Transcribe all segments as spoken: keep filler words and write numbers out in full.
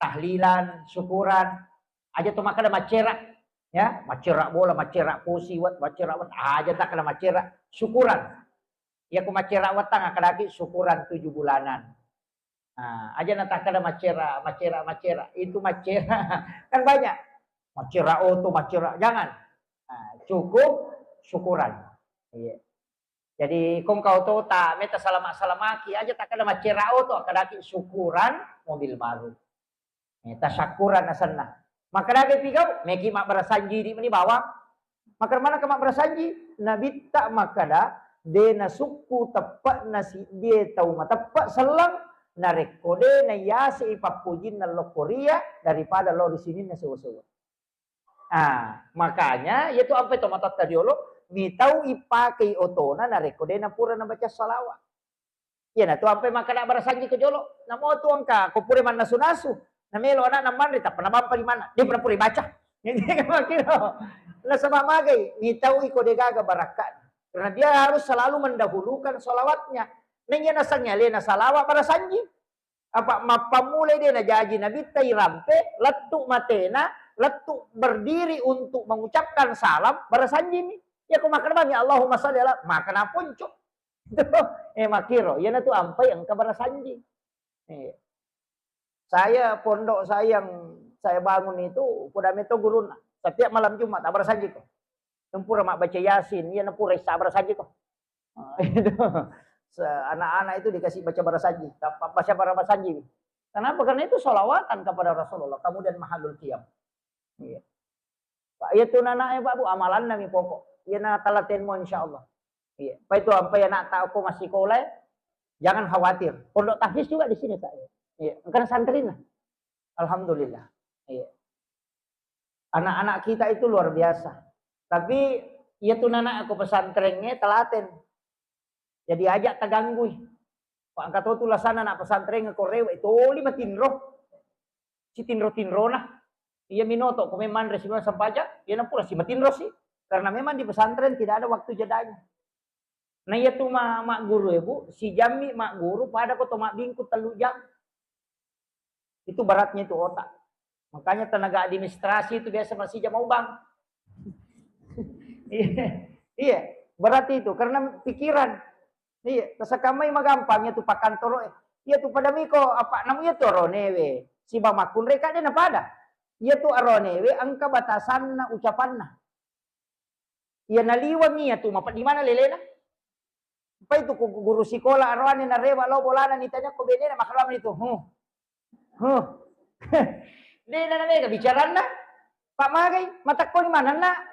tahlilan, syukuran. Aja to makkeda maccera, ya, maccera bola, maccera pusi, wet-, maccera wet-, aja takkeda maccera, syukuran. Iya ko maccera wettang, akkedaki syukuran tujuh bulanan. Nah, aja natakkeda maccera, maccera, maccera. Itu maccera. Kan banyak. Maccera oto, maccera. Jangan. Nah, cukup syukuran. Iya. Jadi, kong kau to ta meta salama-salamaki, aja takkeda maccera oto, akkedaki syukuran mobil baru. Eh, tasakkuran asenna. Makkedaki pigau, meki mabbarasanji di meni bawang. Makkeda manaka mabbarasanji, Nabitta makkeda, de nasukku teppe'na siddie tau mateppe selleng, narekko de nayasei pappujinna lokkoria daripada lao ri sininna sewa-sewa. Ah, makanya, iya tu ampai tomatoatta riolo, mitau ipakei otona narekko de napura nabaca salawat. Iyanatu ampai makkeda barasanji ko jolo. Namo tu engka ko pura mannasu-nasu, namelo anakna manre, tappa nabampa limanna. Dia pura pura baca. Makkiro. Nasaba magai, mitau iko degaga barakka. Karena dia harus selalu mendahulukan salawatnya. Neng iya nasengnge alena salawat barasanji. Apa mappammulai de najaji Nabitta irampe, lettu matena, lettu berdiri untuk mengucapkan salam, barasanjimi. Ya ko makkeda bami, Allahumma salli ala, maka naponco. Eh, makkiro, iyanatu ampai engka barasanji. Eh. Saya, pondok saya yang saya bangun itu, poda meto gurunna. Setiap malam Jumat, abbarasanjiko. Nampura mabbaca Yasin, iya napura issa abbarasanjiko. Ah, itu. Se-, anak-anak itu dikasih baca barasanji, baca barasanji. Kenapa? Karena itu salawatan kepada Rasulullah, kemudian mahalul qiyam. Iya. Pak, iya tu nanae, Pak, Bu, amalanna mi pokok. Iya na talatenmo, insya Allah. Iya. Pak, itu ampai anak tau ko masih sekolah, jangan khawatir. Pondok tahfiz juga di sini, Pak. Iya. Engka santrina. Alhamdulillah. Iya. Anak-anak kita itu luar biasa. Tapi iya tu nanae ko pesantrennya telaten. Jadi aja taganggui. Pak, engka to tu lasana anak pesantren ko rewe, toli matinro. Si tinro-tinrona. Iya minoto, ko memang manre si sempajang, iya napura si matinro si. Karena memang di pesantren tidak ada waktu jedanya. Nah, iya tu ma-, magguru ya, Bu, si jammi magguru pada ko to mabbingku tellu jam. Itu beratnya itu otak. Makanya tenaga administrasi itu biasa masih jam ubang. Iya, iya, berat itu karena pikiran. Iya, tasakamai magampang itu pakantoro. Iya tu pada miko apa namu iya tu aronewe. Siba makkunre kade na pada. Iya tu aronewe engka batasanna ucapanna. Iya naliweng iya tu mapeddi mana lelena. Pai tu ku guru sikola aroane narewa lao bolana nitanya ko benena makkalami tu. Huh. Huh. Dena na mega bicaranna. Pak magai, matakko ni manenna.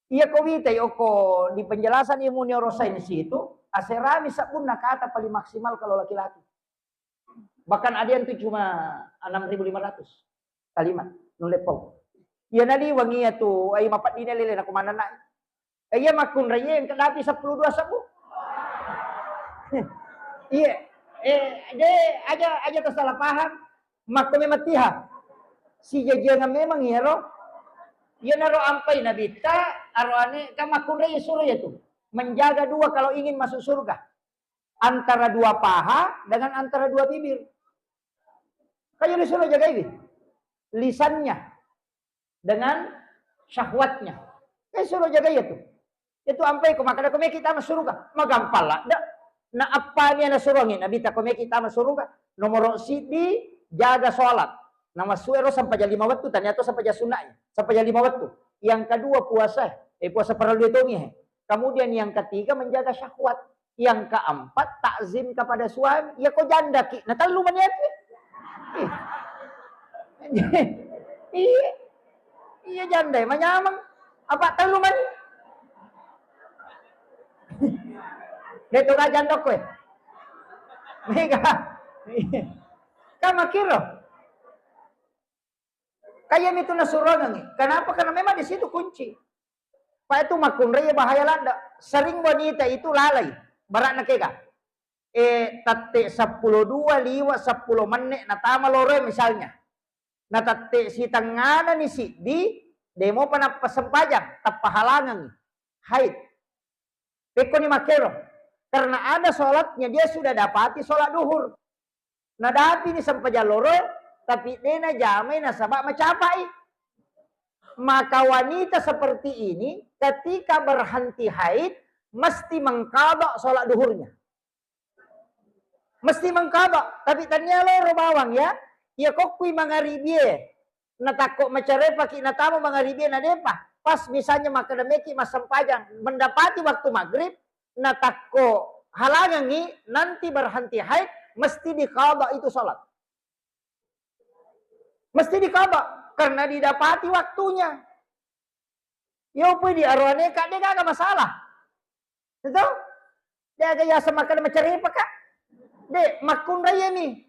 Iya ko witai oko di penjelasan ilmu neuroscience itu, aserami sabbunna kata paling maksimal kalau laki-laki. Bahkan ada yang tuh cuma enam ribu lima ratus kalimat nulle pau. Iya naliweng iya tu, ai mapeddina lele na kumanana. Eh, iya makkunrai iya engka dapi seppulo dua sebbu. Iya. Eh, de aja, aja tersalah paham. Makko memang tiha. Si jajiangan memang iya ro. Iya naro ampai nabitta, aroane kan makkunrai iya suro iya tu. Menjaga dua kalau ingin masuk surga. Antara dua paha dengan antara dua bibir. Kan iya disuruh jagai lisannya dengan syahwatnya. Kan suruh jagai itu. Itu ampai ko makkeda ko meki tama suruga. Magampang ladde. Na appa ni ana suruangi Nabitta ko meki tama suruga. Nomoro siddi jaga sholat. Nama suero sampajang lima wettu, ternyata sampajang sunnah. Sampajang lima wettu. Yang kedua puasa. Eh, puasa fardu itu mi, eh. Kemudian yang ketiga menjaga syahwat. Yang keempat, takzim kepada suami. Ya ko jandaki, na tellu mani atu. Ih. Iya. Iya janda manyameng. Apa tellu mani? Beto ga janda koe. Mega. Kan makkiro. Kayami tu nasurongengi. Kenapa? Karena memang di situ kunci. Pak itu makkunrai bahaya ladde. Sering wanita itu lalai. Barakna kega. Eh, tette seppulo dua liwa seppulo menne natama loroe misalnya. Na tette sitengngana ni siddi, demo panappa sempajang, tappa halangengi. Haid. Pekko ni makkero. Karena ada sholatnya, dia sudah dapati sholat duhur. Nadapini sempajang loro, tapi de najamai nasaba macapai. Maka wanita seperti ini ketika berhenti haid mesti mengqadha sholat duhurnya. Mesti mengqadha, tapi tania loro bawang ya. Iya kokkui mangaribie, natakko macarepaki natama mangaribie nadepa. Pas misalnya makkeda meki massempajang, mendapati waktu maghrib, natakko halangangi, nanti berhenti haid, mesti diqadha itu sholat. Mesti diqadha karena didapati waktunya. Yo pui di aroane ka de gaga masalah. Itu? De aga yaseng makkeda macarepa ka. De, makkunrai ni.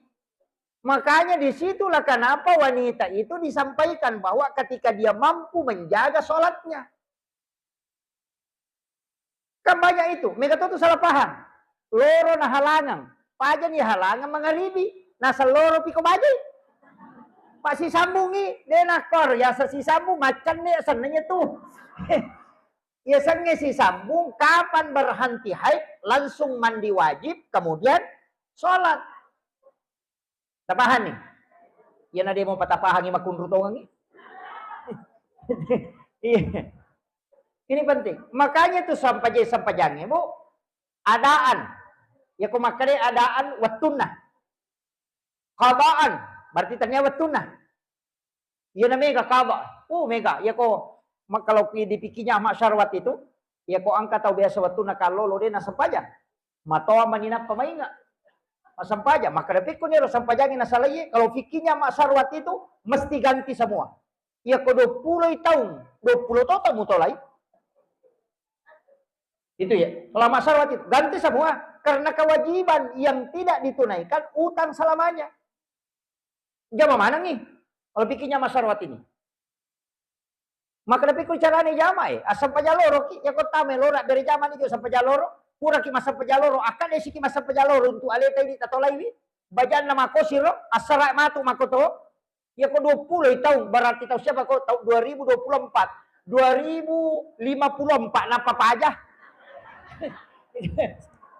Makanya disitulah kenapa wanita itu disampaikan bahwa ketika dia mampu menjaga sholatnya. Kan banyak itu, mega to tu salah paham. Loro nahalangang, pajani halangang mangaribi, naseng loro piko bajai. Pak sisambungi, de nakor, yasa sisambung, macam ne senengnya tu. Ya sengnge sisambung, kapan berhenti haid, langsung mandi wajib, kemudian sholat. Tapahang ni? Iyana de mo patapahangi makkunru tongengi. Iya. Ini penting. Makanya tu sampajai-sampajangnge, Bu, adaan. Ya ko makkeda adaan wettunna. Qadaan, berarti tania wettunna. Iyana mega qada. Uh, mega. Iya ko mak-, kalau ki-, di fikihnya Ahmad Syarwat itu, iya ko engka tau biasa wettunna kallolo de nasempajang. Matoa mani nappa mainga. Massempajang, makkeda pekko ni ro sempajangi nasalai, kalau fikihnya Ahmad Syarwat itu mesti ganti semua. Iya ko dua puluh taung, dua puluh to taung mutolai. Itu ya, kalau Ahmad Syarwat itu ganti semua karena kewajiban yang tidak ditunaikan utang selamanya. Jama manengi kalau fikihnya Ahmad Syarwat ini. Makkeda pekko carane jama e, assampajang loro ki, ya ko tama loro bere jama ni jo sampajang loro, pura ki massampajang loro, akka de siki massampajang loro untuk aleta ini tatolaiwi, bajanna makosiro, assara matu makoto, ya ko dua puluh taung, berarti taung siapa ko, taung dua ribu dua puluh empat, dua ribu lima puluh empat nappa paja.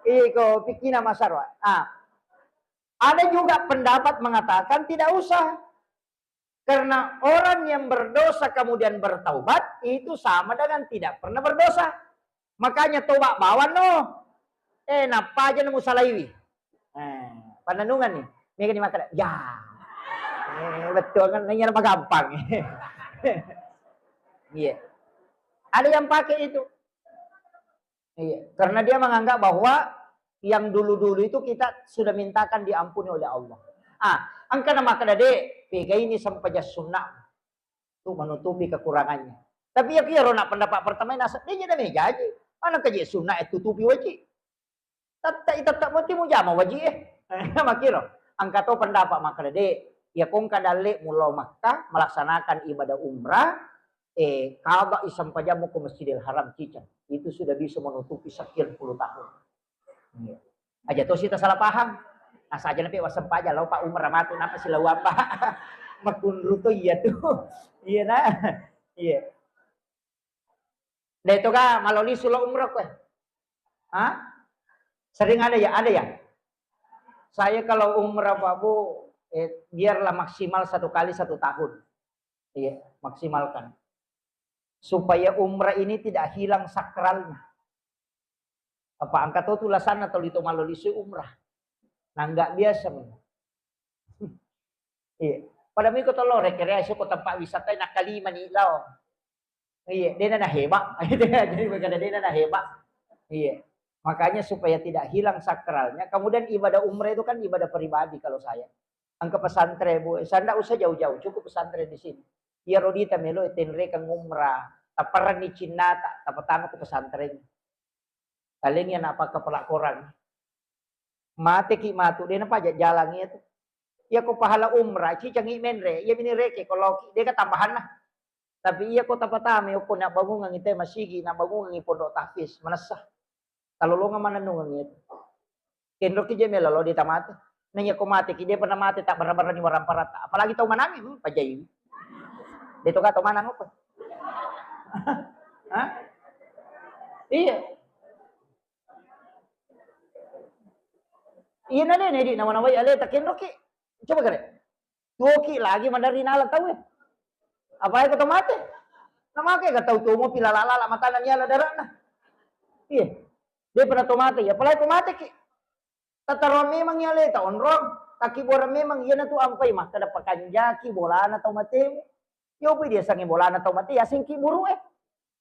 Iko fikihna Ahmad Syarwat. Ah. Ada juga pendapat mengatakan tidak usah. Karena orang yang berdosa kemudian bertaubat, itu sama dengan tidak pernah berdosa. Makanya toba bawang no. Eh, nappa aja nemu salaiwi. Eh, pananungan nih. Mega ni makkeda, ya. Eh, betul kan, nanya apa gampang. Iya. Ada yang pakai itu. Iya, karena dia menganggap bahwa yang dulu-dulu itu kita sudah mintakan diampuni oleh Allah. Ah, engka na makkeda de, pegai ni sempajang sunna tu menutupi kekurangannya. Tapi ya kira nak pendapat pertama ini asa, dia jadi mejaji. Mana kaji sunna itu tutupi wajib. Tetap, tetap mesti mujama wajib eh. Makiro, engka to pendapat makkeda de, ya kongka dalle mulo Makkah melaksanakan ibadah umrah, eh, qada i sempajammu ke Masjidil Haram ciceng. Itu sudah bisa menutupi sekian puluh tahun. Iya. Aja to sita salah paham. Nah, saja nape wasempajang, lau Pak umrah matu, napa si lau apa? Makunru to iya tu. Iya nah. Iya. Deh itu kah, maloli sulo umrah kue? Hah? Sering ada ya? Ada ya? Saya kalau umrah Pak Bu, eh, biarlah maksimal satu kali satu tahun. Iya, maksimalkan. Supaya umrah ini tidak hilang sakralnya. Apa engka to tulasanna tuli to maloli sui umrah. Nah, nggak biasa memang. Iya. Pada miko to lo rekreasi ko tempat wisata nak kalima ni lao. Iya, dena na heba. Jadi bukan dena na heba. Iya. Makanya supaya tidak hilang sakralnya. Kemudian ibadah umrah itu kan ibadah pribadi kalau saya. Engka pesantren, Bu. Saya ndak usah jauh-jauh, cukup pesantren di sini. Iya, Rodita melo tenrekeng umrah, taparanni cinnata, tapatama ke pesantren. Talengi anak pakai pelak koran. Mate ki matu, dena pajak jalan itu. Iya ko pahala umrah, cicangi menre, iya mini reke ko loki, deka tambahanna. Tapi iya ko tapatama, iya ko nak bangungan itu masigi, nak bangungan pondok tahfiz, manessa. Talolongang manennungeng itu. Kenroki je melo lo ditamate. Nanya ko mate ki, dia pernah mate tak barra-barra ni waramparatta. Apalagi tau manangi, hmm, pajai. Dia to tau manang apa? Hah? Iya. Iya na deh, nedi nama-namai aleta kenroki. Coba kare. Tuoki lagi maderri nala tau e. Apa eko to mate? Namake ga tau tuo mopi lala-lala matana niala darana. Iya. Dia pernah to mate, ya apalagi ko mate ki. Tataroang memang iya leta onrong, takkibuarang memang iyanatu ampai makkeda pakanjaki bolana tau matemu. Yopi diasangi bolana tau mate, yaseng kiburu e.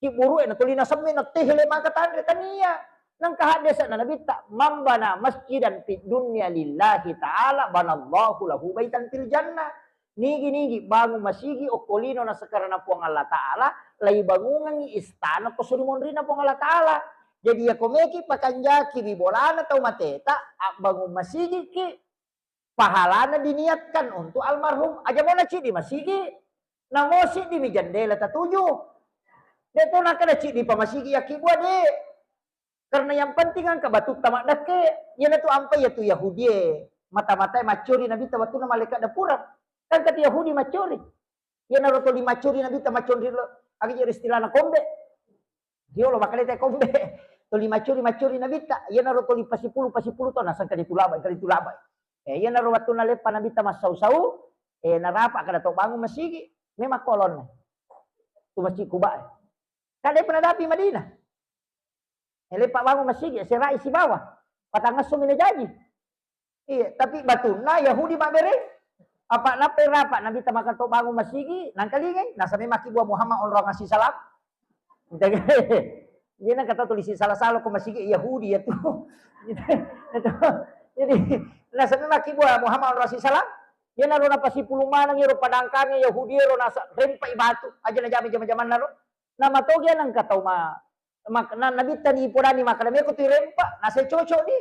Kiburu e natuli nasemmi natehele maka tanre tania. Nengka haddesa na nabitta, "Man bana masjidan fid dunya lillahi ta'ala banallahu lahu baitan fil jannah." Nigi-nigi bangun masigi okko lino nasekarana Puang Allah Ta'ala, laibangungengngi istana ko suri monrina Puang Allah Ta'ala. Jadi yako meki pakanjaki wi bolana tau mateta, abbangun masigi ki, pahalana diniatkan untuk almarhum. Aja mona cidi masigi, namo siddi mi jendela tatuju. De to nakada cidi pa masigi yakki bua de. Karena yang penting engka batutta maddekke, iyanatu ampai yatu Yahudi e. Mata-matae maccuri Nabitta wattunna malaikat dapura. Kan kata Yahudi maccuri. Iyanaro toli maccuri Nabitta macconri lo, agi jero istilahna kombe. Diolo makkalete kombe. Toli maccuri, maccuri Nabitta. Iyanaro toli pasipulu, pasipulu to nasengka ditulabai, engka ditulabai. Eh, iyanaro wattunna leppa Nabitta massau-sau, eh, narapa kada to bangun masigi. Memang kolonna. Tu Masjid Kuba. Kada pernah dapi Madinah. Ele pa bangun masigi, serai sibawa. Patangasso mina jaji. Iya, tapi batunna Yahudi mabbere. Apa nape rapa Nabitta maka to bangun masigi, nangkalingai, nasame maki bua Muhammad onrong asi salam. Iya, nangka tau tulisi salah-salah ko masigi Yahudi ya tu. Jadi, nasame maki bua Muhammad onrong asi salam. Iyanaro napasipulung maneng ero padangkange Yahudi ero nasa rempai batu. Aja najama jama-jamanna ro. Namatogi nangka tau ma Mak-, na-, Nabitta ni ipodani makkeda, "Meko tu irempa, nasa cocok ni."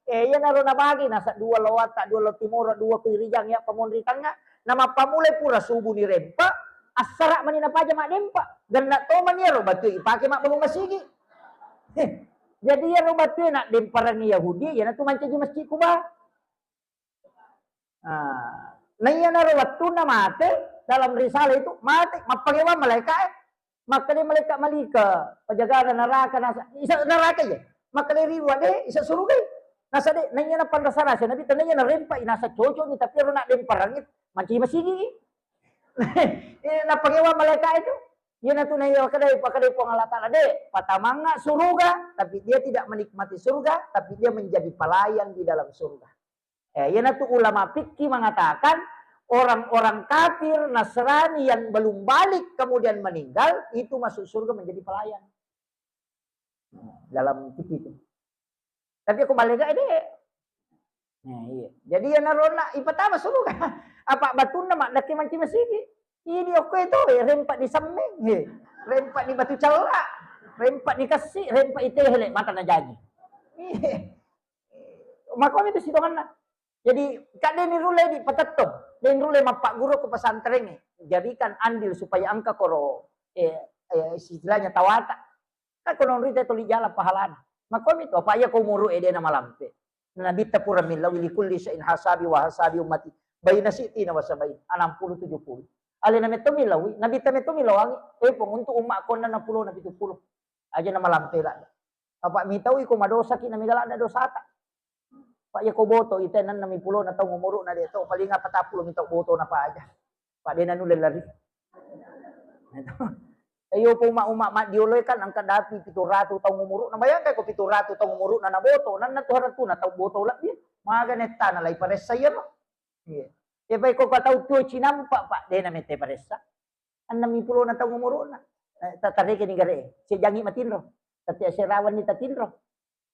Eh, iyanaro nabagi, nasa dua lo watta, dua lo timoro, dua pirijang, ya pamonri tangnga. Namappamulai pura subuh ni rempa, assara mani napaja maddempa. Genna to mani iyaro batu ipake mabbangun masigi. Jadi iyaro batu naddemparang Yahudi, iyanatu mancaji Masjid Kuba. Ah, naiyanaro wettunna mate, dalam risalah itu mate, mappangewang malaika'e. Makkeda malaikat Malika, penjagana neraka nasa, isa neraka ya. Makkeda riwa de, isa suruga. Nasa de, naiya napanrasa-rasa Nabi, tenaiya narempa, nasa cocok ni, tapi ero nak demparang, manci masigi. Eh, nappangewang malaika'e tu. Iyanatu naiya makkeda, makkeda Puang Allah Ta'ala de, patamanga suruga, tapi dia tidak menikmati surga, tapi dia menjadi pelayan di dalam surga. Eh, iyanatu ulama fikih mengatakan orang-orang kafir Nasrani yang belum balik kemudian meninggal itu masuk surga menjadi pelayan. Dalam fikih itu. Tapi aku balik aja deh. Nah, iya. Jadi ya narona ipatama surga. Apa batunna mak daki manci masigi. Ini okko itu, eh, rempa di semmeng, eh. Rempa di batu cella, rempa di kassi, rempa di tehele, mata na jaji. Iya. Makomi tu sitonganna. Jadi, kadde ni rulle di patettong, de ni rulle mappagguru ko pesantrengnge. Jadikan andil supaya engka koro, eh, eh, istilahnya tawata. Kan kono rita tuli jala pahalana. Makomi to, apa iya ko umuru e de na malampe. Nabitta pura millau, "Li kulli syai'in hasabi wa hasabi ummati baina sittina wa sabain." Enam puluh tujuh puluh. Alena metto millau, Nabitta metto millau angi, "Eh, Pong, untuk umma konna enam puluh na pitu puluh." Aja na malampe la. Apa mitau iko madosa ki na mega ladda dosata. Pak, iya ko boto ite enam puluh na taung umuru na de to, paling apa tappulo mitau boto na paja. Pak, de na nulle lari. Iyo, po uma-, uma maddiolo kan engka dapi pitu ratu taung umuru na, bayangkan ko pitu ratu taung umuru na, na boto, nanna tu haratu na tau boto lebbi. Maga netta na lai paressa iya no. Iya. Ya, pai ko tau tuo cinampa, Pak, de na mette paressa. Enam puluh na taung umuruna. Eh, ta-, tareke ni gare. Sejangi matinro. Tette serawan ni tatinro.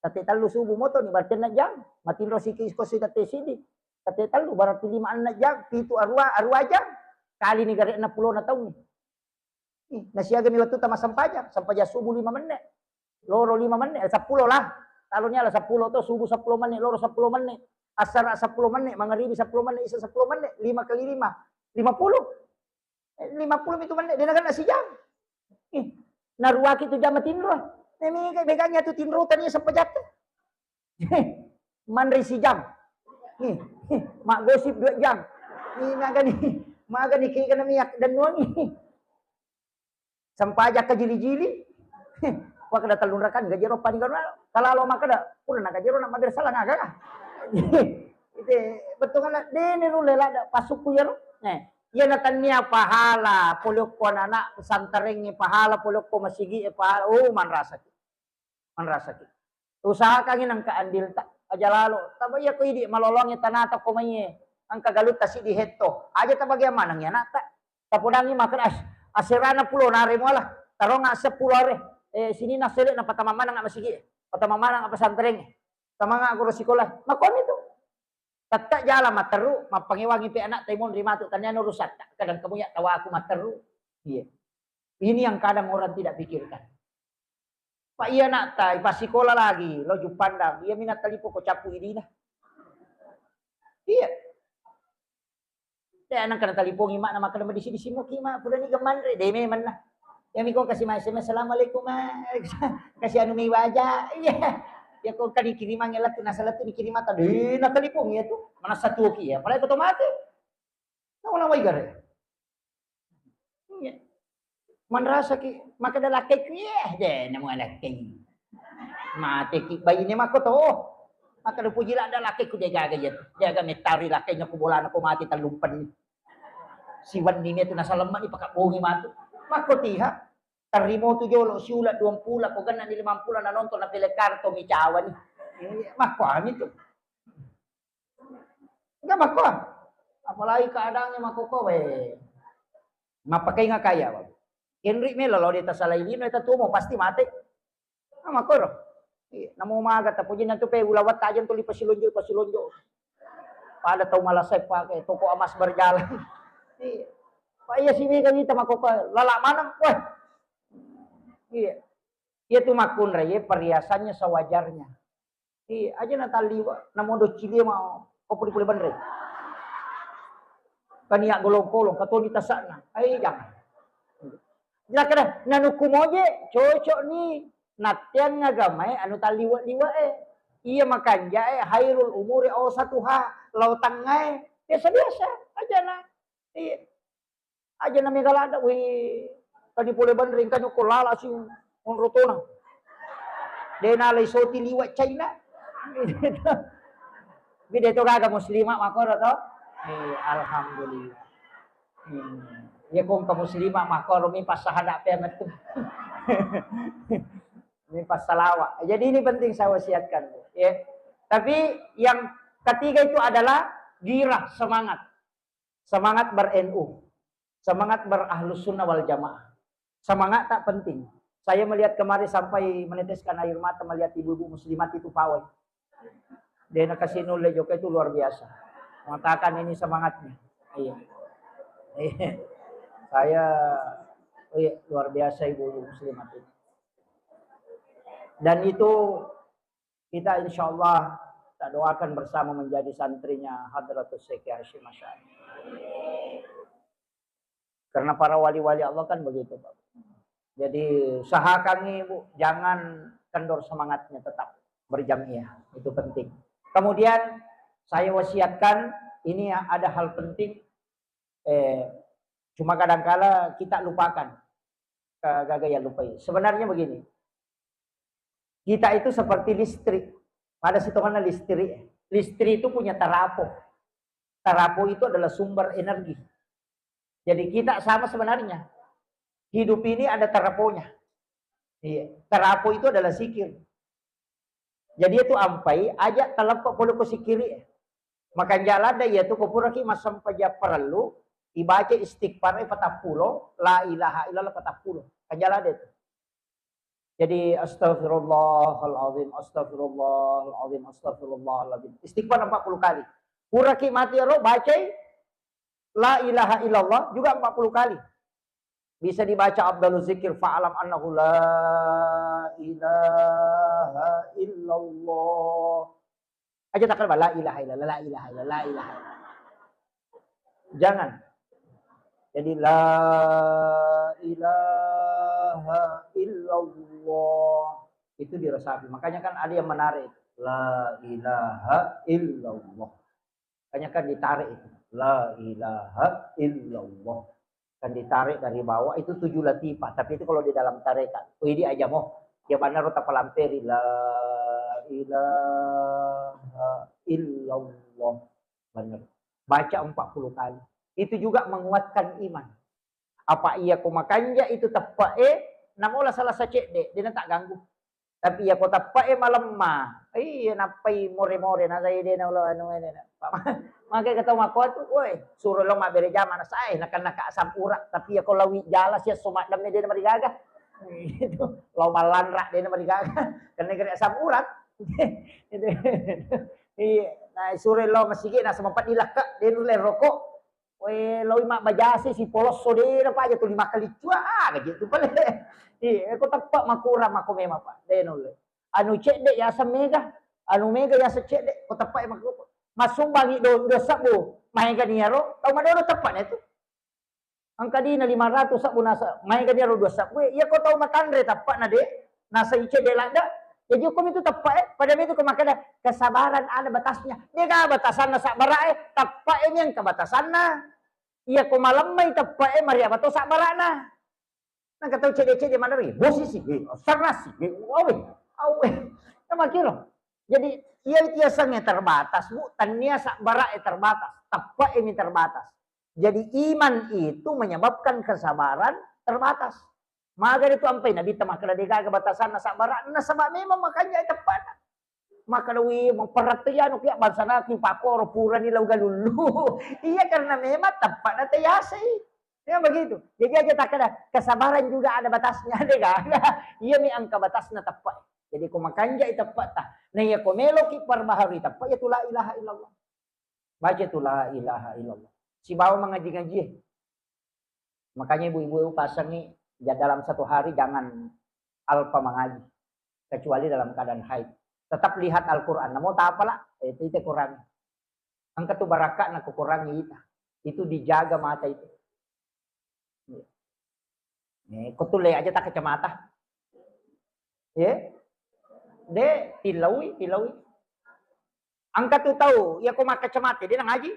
Tette tellu subuh moto ni, berarti enam jam. Matinro siki isko si tette sidi. Tette tellu, berarti lima enam jam. Pitu arua, arua jam. Kali ni gare enam puluh na taung ni. Ih, nasiaga mi wettu tama sempajang. Sempajang subuh lima menit. Loro lima menit, eh, seppulo lah. Talo ni ala seppulo to, subuh seppulo menit, loro seppulo menit. Asara seppulo menit, mangaribi seppulo menit, isa seppulo menit. Lima kali lima, lima puluh. Eh, lima puluh itu menit, dia nak sijam. Ih, naruaki tu jam tinro. Nemi, beganya tu tinro tani sepejatta. Manre sijam. Nih, nih, mak gosip dua jam. Nih, maga nih, maga nih, kayak kena minyak dan wangi. Sempajang ka jili-jili. Wah, kada tellung rakan, gajero pani garo. Kalau lo makada, pura na gajero na madrasah lah ngaga. Bettuanna dene nulle ladda pasukku iyaro. Eh, iya natannia pahala pole okko anak-anak pesantrengnge, pahala pole okko masigi'e, pahala, oh, manrasaki. Manrasaki. Usahakangngi nengka andilta. Aja lalo. Taba iya ko idi malolongnge tanata ko maiye. Engka galutta siddi hetto. Aja tabagiang manengngi anakta. Tapodangngi makkeda as-, aserana pulo nare muala. Taronga seppulo are. Eh, sininna sele na patama maneng masigi. Patama maneng pesantrengnge. Tamanga guru sikola. Makkoni tu. Tette jala matteru, mappangewangi pe anakta imonri matu, tania urusatta, kadang kamu ya tawaku matteru. Iya. Ini yang kadang orang tidak pikirkan. Pak, iya anakta, ipasikola lagi, lo Juppandang, iya minat talipo ko cappu idina. Iya. Te anak kana talipongi mak na makkeda madisi-disi moki mak, purani gemanre, de memang na. Iyami ko kasi ma S M S, "Assalamualaikum, Ma." Kasi anu mi waja. Iya. Ya ko kadi kirimangnge lettu, nasa lettu dikirimata. De, na telepon ya tu. Manassa tuoki ya. Apalagi ko to mate. Nawa-nawa igare. Iya. Manrasaki, makkeda lakkaiku, "Iya, de, namu lakkai." Mateki baine makko to. Makkeda puji ladda lakkaiku, de gaga iya. De gaga mettari lakkaina ko bolana ko mate tellumpenni. Siwenni mi tu nasalemmani pakabbongi matu. Makko tiha. Tarrimotu jolo siula duampula, ko gennani limampula nanonton na pele karto mi cawani. Iya, makko ami tu. Enggak makko. Apalagi keadaannya makko ko we. Mapakainga kaya, Bapak. Kenri melo lo de tasalai lino, eta tuo mo pasti mate. Ah, makkoro. Iya, namo maga tapojinna tu pe ulawat tajeng tuli pasilonjo, pasilonjo. Pada tau malasai pake toko emas berjalan. Iya. Pak iya sini kan kita makko lala maneng, weh. Iya. Iya tu makkunra, iya perhiasannya sewajarnya. Iya, aja natalliwa, namo doccilie mau, kopo di pole benre. Kan iya golong-kolong, katoni tasakna. Ai jangan. Nakkeda, nanukku moje, cocok ni. Natteang agamae anu talliwa-liwa e. Iya makanja e, hairul umuri ausatuha, lao tangnga e. Biasa-biasa aja na. Iya. Aja na mega ladda, wih, tadi pole banring kan ko lala si onrotona. De nalai soti liwa China. Bide to gaga muslimah makoro to. Eh, alhamdulillah. Hmm. Ya kong ke muslimah makoro mi pas sahada pe metu. Mi pas salawat. Jadi ini penting saya wasiatkan, Bu. Ya. Tapi yang ketiga itu adalah girah, semangat. Semangat ber-N U, semangat ber-Ahlus Sunnah wal Jamaah. Semangat tak penting. Saya melihat kemarin sampai meneteskan air mata melihat ibu-ibu muslimat itu pawai. Dia nakasih nulle joka itu luar biasa. Mengatakan ini semangatnya. Iya. Iya. Saya, oh iya, luar biasa ibu-ibu muslimat itu. Dan itu kita insya Allah tak doakan bersama menjadi santrinya Hadratus Syekh Hasyim Asy'ari. Karena para wali-wali Allah kan begitu, Pak. Jadi usahakan nih, Bu, jangan kendor semangatnya, tetap berjamiah. Itu penting. Kemudian saya wasiatkan, ini ada hal penting, eh, cuma kadangkala kita lupakan. Ka-, gaga ya lupai. Sebenarnya begini, kita itu seperti listrik. Pada sitonganna listrik. Listrik itu punya tarapo. Tarapo itu adalah sumber energi. Jadi kita sama sebenarnya. Hidup ini ada taraponya. Iya. Tarapo itu adalah zikir. Jadi itu ampai, aja taleppa pole ko sikiri. Makanja ladda iya tu ko puraki massempajang parellu, ibaca istighfar e patappulo, la ilaha illallah patappulo. Kanja ladda itu. Jadi astagfirullahalazim, astagfirullahalazim, astagfirullahalazim. Istighfar empat puluh kali. Puraki mati ero bacai la ilaha illallah juga empat puluh kali. Bisa dibaca afdalu zikir, fa'lam annahu la ilaha illallah. Aja tak la ilaha illallah, la ilaha illallah, la ilaha illallah. Jangan. Jadi la ilaha illallah. Itu diresapi. Makanya kan ada yang menarik. La ilaha illallah. Makanya kan ditarik itu. La ilaha illallah. Kan ditarik dari bawah itu tujuh latifah. Tapi itu kalau di dalam tarekat. Widi aja mo. Dia benar tapalamperi. La ilaha illallah. Bener. Baca empat puluh kali. Itu juga menguatkan iman. Apa iya ko makanja itu teppe'e, namola salasa cedde, de' na tagganggu. Tapi iya ko teppe'e malemma, iya nappai more-more, na sai de' na ulo anu ene na. Maka kata mako tu, woi, suro lo mabbere jama na sae, nakan naka asam urat. Tapi iya ko lawi jala sia somaddam de' na marigaga. Itu lo mallanra de' na marigaga. Karena kena asam urat. Itu. Iya, na suro lo masigi na sama pat dilakka, de' nulle rokok. Wé, loi mabbajasi sipolosso, dé napaja tuli makkaliccu, ah, gaji tu pale. Iya, ko teppe' makurang mako memang, Pak. Dé nulle. Anu cedde' yaseng mega, anu mega yaseng cedde', ko teppe' mako. Massumbangi do, dua sebbu, maega ni iyaro, tau madodo teppe' na tu. Engka dina lima ratus sebbu nasa, maega ni iyaro dua sebbu, iya ko tau matanre teppe' na dé, nasai cedde' ladde. Jadi hukum itu teppe', eh. Pada itu ko makkeda, kesabaran ada batasnya. Dé gaga batasanna sabbara', eh. Teppe' mi engka batasanna. Iya ko malemmai teppe'e, mariapa to sabbara'na. Nangka tau cedde'-cedde' maneng, bosi si, eh, sarna si, eh, awe, awe. Namakiro. Jadi, iya itu yasengnge terbatas, Bu. Tannia sabbara'e terbatas, teppe'e mi terbatas. Jadi, iman itu menyebabkan kesabaran terbatas. Maga itu ampai Nabitta makkeda, dé gaga batasanna sabbara'na, nasaba memang makanja teppe'na. Makkeda, wi, maperrette anu kia, bangsana ki pakoro purani lao galullu. Iya, karena memang teppe'na tayasei. Ya begitu. Jadi aja takkeda, kesabaran juga ada batasnya, dé gaga. Iya mi engka batasna teppe'. Jadi ko makanjai teppe'ta. Nah, iya ko meloki perbaharui teppe', ya tu la ilaha illallah. Baca tu la ilaha illallah. Sibawa mengaji-ngaji. Makanya ibu-ibu pasangi, ya, dalam satu hari jangan alpa mengaji, kecuali dalam keadaan haid. Tetap lihat Al-Quran. Namo tapala, eh, itu, itu Quran. Engka tu barakka na kukurangi ita. Itu dijaga mata itu. Eh, ko tulle aja tak kacamata. Ya? Dé, tilaui, tilaui. Engka tu tau, iya ko makkacamata, dé nangaji.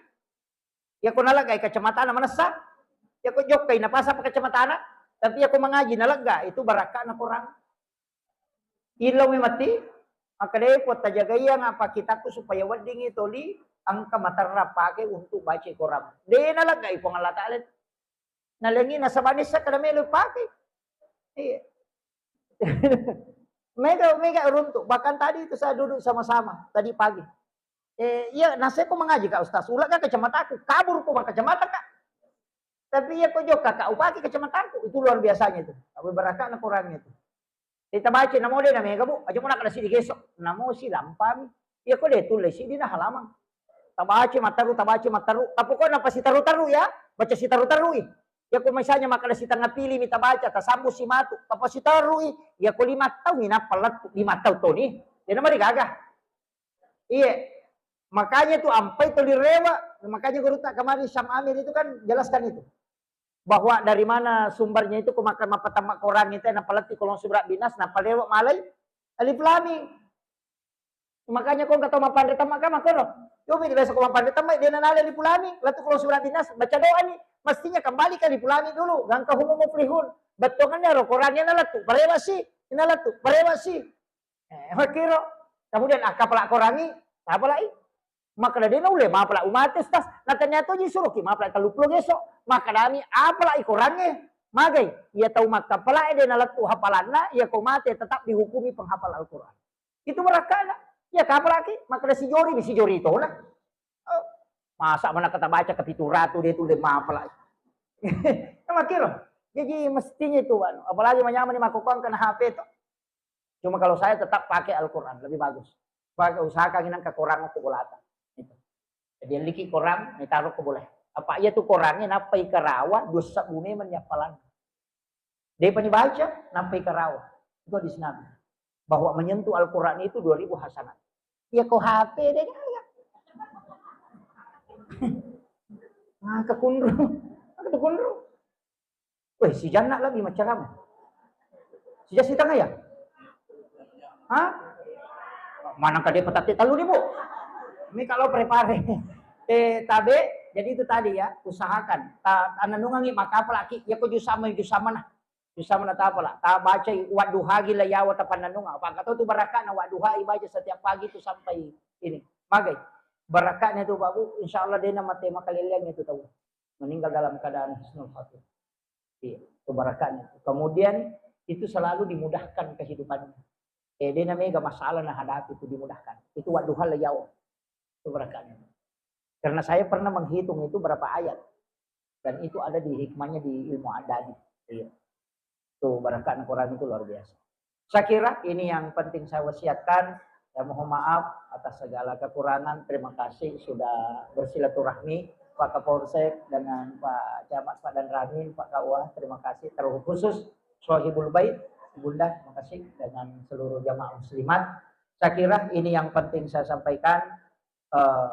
Iya ko nalaggai kacamatana manessa. Iya ko jokkai napasa pakacamatana. Tapi iya ko mangaji nalegga, itu barakka na kurang. Illau mi matti, makkedai Puang, tajagaiang apa kitakku supaya weddingngi toli engka materra pake untuk baca Quran. Dé naleggai Puang Allah Ta'ala. Nalengi nasaba nissa kada melo pake. Iya. Mega, mega runtu. Bahkan tadi itu saya duduk sama-sama tadi pagi. Eh, iya, naseko mengaji, Kak Ustaz. Ulegga kacamataku, kabur ko kacamata, Kak. Tapi iya ko jokka, Kak, upake kacamataku. Itu luar biasanya itu. Tapi barakka na kurangnya itu. Eh, tabaca, namo dé na mega, Bu. Aja mo nakkeda siddi geso. Namo silampami. Iya ko dé tulle siddi na halaman. Tabaca matteru, tabaca matteru. Tapi ko nappa siteru-teru ya, baca siteru-terui. Iya ko misalnya makkeda sitengnga pili mi tabaca, tasambu si matu, tappa siterui. Iya ko lima taung mi nappa lettu, lima taung toni. Dé namarigaga. Iya. Makanya tu ampai tuli rewe, makanya gurutta kemarin Syam Amir itu kan jelaskan itu. Bahwa dari mana sumbernya itu, ko makkeda mappatemma Quran itu, nappa lettu kolong surat binas, nappa rewe malai alif lam mim. Makanya ko engka tau mappanre temma ka makkoro. Yo, biasa ko mappanre temma, dé nanalai alif lam mim, lettu kolong surat binas, baca doa ni. Mestinya kembali ke alif lam mim dulu, gangka humum muflihun. Bettuanna ro Quran na lettu, parewa si, na lettu, parewa si. Eh, makkiro. Kemudian, ah, kapala Qurangi, kapalai. Makkeda dé naulle mapala umate, Ustaz. Natanya toji suroki mapala telluppulo geso. Makkedami, apalai Qurangnge. Magai, iya tau makkapalae dé nalettu hafalanna, iya ko mate tetap dihukumi penghafal Al-Quran. Itu barakkana. Iya kapalaki, makkeda sijori, sijori tona. Oh, masa mana kata baca ke pitu ratu dé tulle mapalai. Makkiro. Jadi mestinya itu, anu, apalagi manyamani makkokkoe kena H P to. Cuma kalau saya tetap pakai Al-Quran, lebih bagus. Pakai, usahakan nangka Quran ko bolata. Gitu. Jadi, liki Quran, ni taro ko boleh. Apa iya tu Qurannya nappai karawa, dua sebbu memang ni appalan. Dé pani baca, nappai karawa. Itu hadis Nabi. Bahwa menyentuh Al-Quran itu dua ribu hasanat. Iya ko H P dé gaga. Maka kunru. Maka tu kunru. Weh, si Janna lebih macam apa? Si Jas si tengah ya? Hah? Mana kade petate telu ribu? Ini kalau prepare. Eh, tabe, jadi itu tadi ya, usahakan. Ta-, tanennungangi maka apalagi, ya ko jusama, jusama nah. Jusama nah ta apala. Ta baca wadduha gila yawa ta pannennunga. Apa kata tu barakana wadduha ibaca setiap pagi tu sampai ini. Magai. Barakatnya itu, Pak Bu, insya Allah dia nama tema kaleleang itu tahu. Meninggal dalam keadaan husnul khatimah. Iya, itu barakatnya. Kemudian itu selalu dimudahkan kehidupannya. Eh, dia namanya gak masalah nah hadapi itu dimudahkan. Itu wadduha la yaum. Itu barakatnya. Karena saya pernah menghitung itu berapa ayat. Dan itu ada di hikmahnya di ilmu adadi. Iya. Itu barakatnya Quran itu luar biasa. Saya kira ini yang penting saya wasiatkan. Ya, mohon maaf atas segala kekurangan. Terima kasih sudah bersilaturahmi Pak Kapolsek dengan Pak Camat, Pak Danramil, Pak K U A. Terima kasih terkhusus Sohibul Bait, Bunda, terima kasih, dengan seluruh jamaah muslimat. Saya kira ini yang penting saya sampaikan. Eh,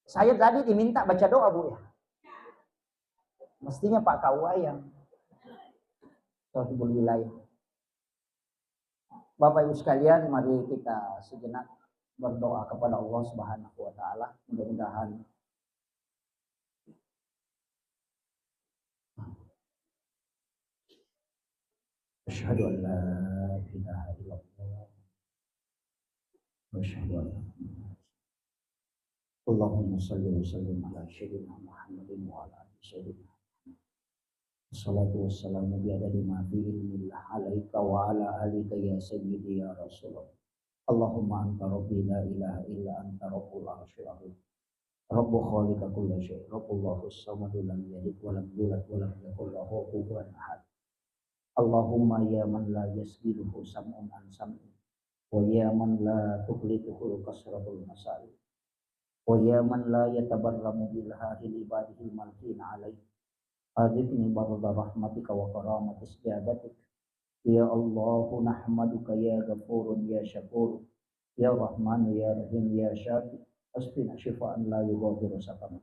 saya tadi diminta baca doa, Bu, ya. Mestinya Pak K U A yang Sohibul Wilayah. Bapak Ibu sekalian, mari kita sejenak berdoa kepada Allah Subhanahu wa Ta'ala. Mudah-mudahan. Asyhadu an la ilaha illallah. Wa asyhadu anna Allahumma salli wa sallim ala sayyidina Muhammadin wa ala ali sayyidina Muhammad. Wassalatu wassalamu bi adadi ma fi ilmillah alaika wa ala alika ya sayyidi ya Rasulullah. Allahumma anta rabbi la ilaha illa anta rabbul arsyil azim. Rabbu khaliqa kulla syai. Rabbullahu samadu lam yalid wa lam yulad wa lam yakul lahu kufuwan ahad. Allahumma ya man la yasghiluhu sam'un an sam'in. Wa ya man la tuhlituhu kasratul masail. Wa ya man la yatabarramu bi ilhahil ibadihil malkin alaih. Aziqni barda rahmatika wa karamati ijabatik. Ya Allahu nahmaduka ya ghafurun ya syakur. Ya Rahmanu ya Rahim ya Syafi. Asqina syifaan la yughadiru saqama.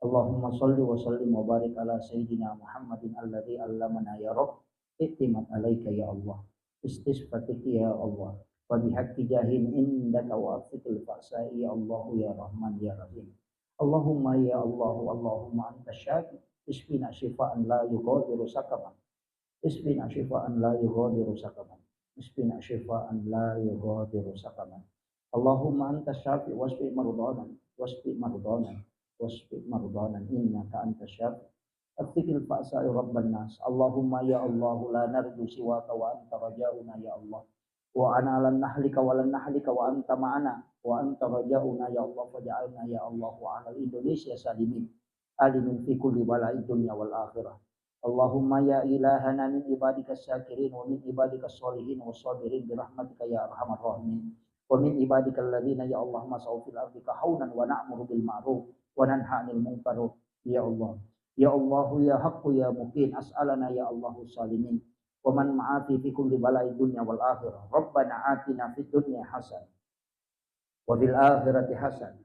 Allahumma salli wa sallim wa barik ala sayyidina Muhammadin alladzi allamana ya Rabb. I'timad alaika ya Allah. Istisfatik ya Allah. Wa bihaqqi jahin indaka wa afiqil fa'sa ya Allah ya Rahman ya Rahim. Allahumma ya Allahu Allahumma anta syafi. Isqina syifaan la yughadiru saqama. Isqina syifaan la yughadiru saqama. Isqina syifaan la yughadiru saqama. Allahumma anta syafi wasfi mardana. Wasfi mardana. Wasfi mardana. Innaka anta syafi. Afiqil fa'sa ya Rabban nas. Allahumma ya Allah la narju siwaka wa anta rajauna ya Allah. Wa ana lan nahlika wa lan nahlika wa anta ma'ana. Wa anta rajauna ya Allah faj'alna ya Allah wa ala Indonesia salimin. Alimin fi kulli bala'i dunya wal akhirah. Allahumma ya ilahana min ibadika syakirin wa min ibadika sholihin wa sabirin bi rahmatika ya arhamar rahimin. Wa min ibadika alladhina ya Allah masau fil ardi kahaunan wa na'muru bil ma'ruf wa nanha anil munkar. Ya Allah. Ya Allahu ya haqqu ya muqin as'alana ya Allahu salimin. Wa man ma'afi fi kulli bala'i dunya wal akhirah. Rabbana atina fid dunya hasanah. Wa fil akhirati hasanah.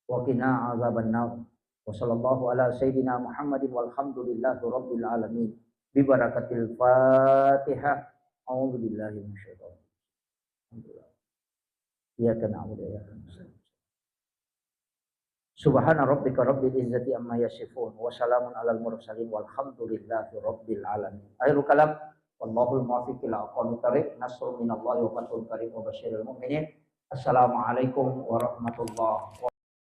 Wa qina azaban nar. Wa sallallahu ala sayyidina Muhammadin walhamdulillahi rabbil alamin. Bi barakatil Fatihah. A'udzu billahi minasyaitonir rajim. Alhamdulillah. Iyyaka na'budu wa iyyaka nasta'in. Subhana rabbika rabbil izzati amma yasifun. Wa salamun alal mursalin walhamdulillahi rabbil alamin. Akhirul kalam. Wallahul muwaffiq ila aqwamit thariq. Nasrun minallahi wa fathun qarib wa basyiril mu'minin. Assalamualaikum warahmatullahi wabarakatuh.